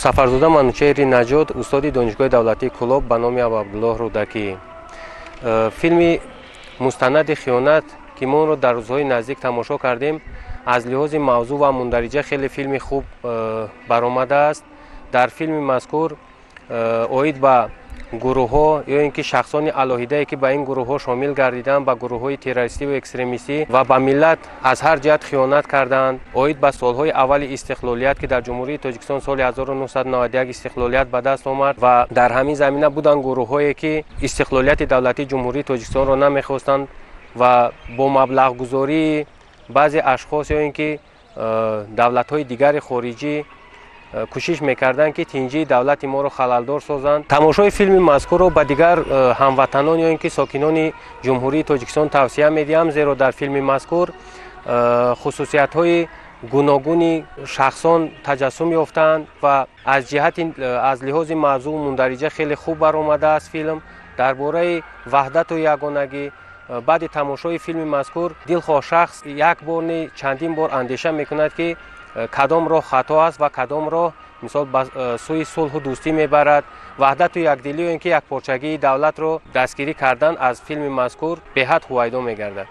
Сафарзода Манучеҳри Наҷот, устоди Донишгоҳи давлатии Кӯлоб ба номи Абуабдуллоҳ Рӯдакӣ. Филми мустанади «Хиёнат», ки мо онро дар рӯзҳои наздик тамошо кардем, аз лиҳози мавзӯъ ва мундариҷа хеле филми хуб баромадааст. Дар филми мазкур оид ба гурӯҳҳо ё ин ки шахсони алоҳидае, ки ба ин гурӯҳҳо шомил гардиданд, ба гурӯҳҳои террористиву экстремистӣ ва ба миллат аз ҳар ҷиҳат хиёнат карданд, оид ба солҳои аввали истиқлолият, ки дар Ҷумҳурии Тоҷикистон соли 1991 истиқлолият ба даст омад ва дар ҳамин замина буданд гурӯҳҳое, ки истиқлолияти давлатии Ҷумҳурии Тоҷикистонро намехостанд ва бо маблағгузории баъзе ашхос ё ин ки давлатҳои дигари хориҷӣ кӯшиш мекарданд, ки тинҷии давлати моро халалдор созанд. Тамошои филми мазкурро ба дигар ҳамватанон ё ин ки сокинони Ҷумҳурии Тоҷикистон тавсия медиҳам, зеро дар филми мазкур хусусиятҳои гуногуни шахсон таҷассум ёфтаанд ва аз ҷиҳати аз лиҳози мавзӯу мундариҷа хеле хуб баромадааст. Филм дар бораи ваҳдату ягонагӣ. Баъди тамошои филми мазкур дилхоҳ шахс як бор не, чандин бор андеша мекунад, ки кадом роҳ хато аст ва кадом роҳ, мисол, ба сӯи сулҳу дӯстӣ мебарад. Ваҳдату якдилӣ ё ин ки якпорчагии давлатро дастгирӣ кардан аз филми мазкур беҳад ҳувайдо мегардад.